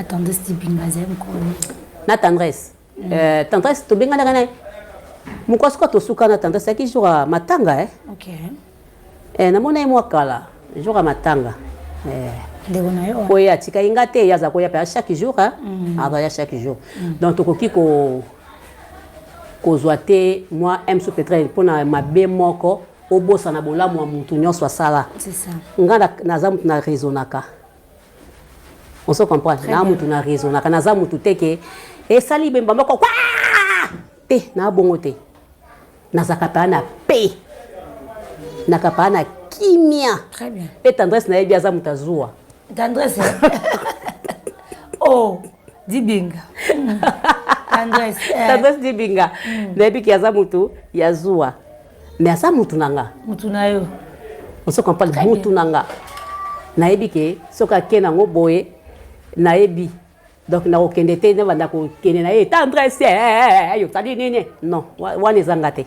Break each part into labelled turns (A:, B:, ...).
A: Na Tendresse Dibinga azali mokolo?
B: Na Tendresse, Tendresse tobenganaka na ye mokwa suka, tosuka na Tendresse ayaki jour ya matanga, eh. Namona ye mwa kala, jour ya matanga, eh.
A: Ndeko na yo.
B: Po ye atikaki nga te, ye aza koya mpe chaque jour, azaya chaque jour. Donc tokoki kozwa te mwa msu peut-être mpona mabe moko, obosana bolamu ya mutu nyonso asala.
A: C'est ça.
B: Nga naza mutu na raisonnaka, on se comprend? Na mutu na raisonnaka, naza mutu te ke esali bemba moko kwa te, na bongo te. Nazalaka paa na pe, naka paa na kimia.
A: Très bien.
B: Mpe Tendresse nayebi aza moto azuwa.
A: Tendresse, oh, Dibinga, Tendresse, eh.
B: Tendresse Dibinga, nayebi ke aza motu ya zuwa, mais aza motu na nga.
A: Mutu na yo.
B: On se comprend? Mutu na nga, nayebi ke soki ake nango boye, nayebi donc nakokende te, nabanda kokende na ye: "Tendresse, yo osali nini?" Non, wana ezanga te.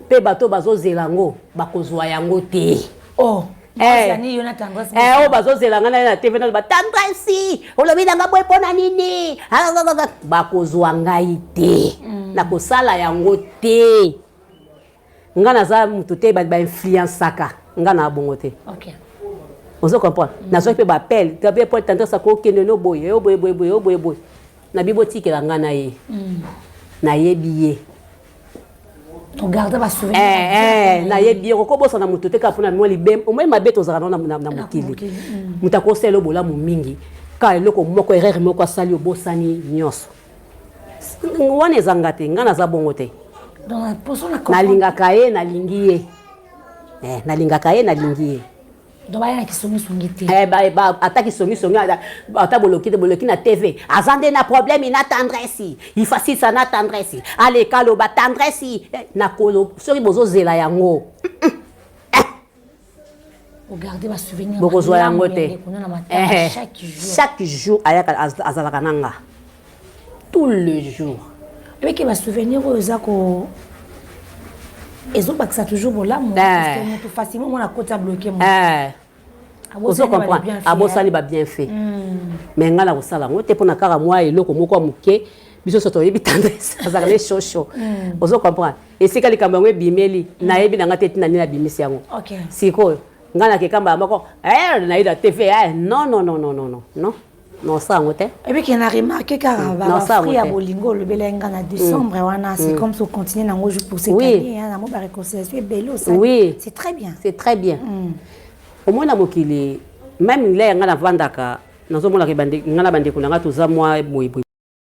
B: Mpe bato bazozela yango, bakozwa yango te.
A: Oh.
B: Oyo bazozela nga na ye na TV, naloba: "Tendresse, olobi nanga boye mpona nini?" Bakozwa ngai te, nakosala yango te. Nga naza motu te bainfluençaka nga na bongo te. Ozo comprendre? Nazwaki mpe baappel tabe po Tendresse akokende no boye, yo boye, boye, boye, yo boye, boye. Nabi botikela nga na ye, nayebi ye.
A: Ogarde basouvenir.
B: Nayebi ye. Kokobosana motu te kaka mpona mwa libe omoi mabe tozalaka nao na mokili. Moto akosala bolamu mingi, kaka eloko moko, erreur moko asali, obosani nyonso wana. Ezanga te, nga naza bongo te. Nalingaka ye, nalingi ye, nalingaka ye, nalingi ye.
A: Donc baya na kisongisongi te.
B: Ata kisongisongi, ata boloki te, boloki na TV, aza nde na problème na Tendresse, ifasisa na Tendresse, aleka aloba Tendresse nakolo. Soki bozozela yango,
A: ogarde basouvenir.
B: Bokozwa yango te.
A: Chaque jour.
B: Chaque jour ayaka, azalaka na nga tout le jour.
A: Oyebiki basouvenir oyo eza ko ezobakisa toujours bolamu, parce que moto facilement omona akoti abloquer mo.
B: Ozo comprendre? Abosani babienfait. Mais ngai na kosala yango te mpona kaka mwa eloko moko ya moke. Biso so toyebi Tendresse azalaka ne shosho. Ozo comprendre? Esika likambo yango ebimeli, nayebi na ngai te ntina nini abimisi yango. Sikoyo ngai nakekamba ya moko naye na TV, non, non, non, non, non, non, non, nosala yango te.
A: Ebiki na remarque kaka bafruit ya bolingo olobela nga na décembre wana, c'est comme si ocontinue nango pour cette année, nango baréconciliation ebele osali.
B: Oui.
A: C'est très bien.
B: C'est très bien. Omona mokili, même le nga navandaka, nazomonaka nga na bandeko na nga toza mwa boyeboye.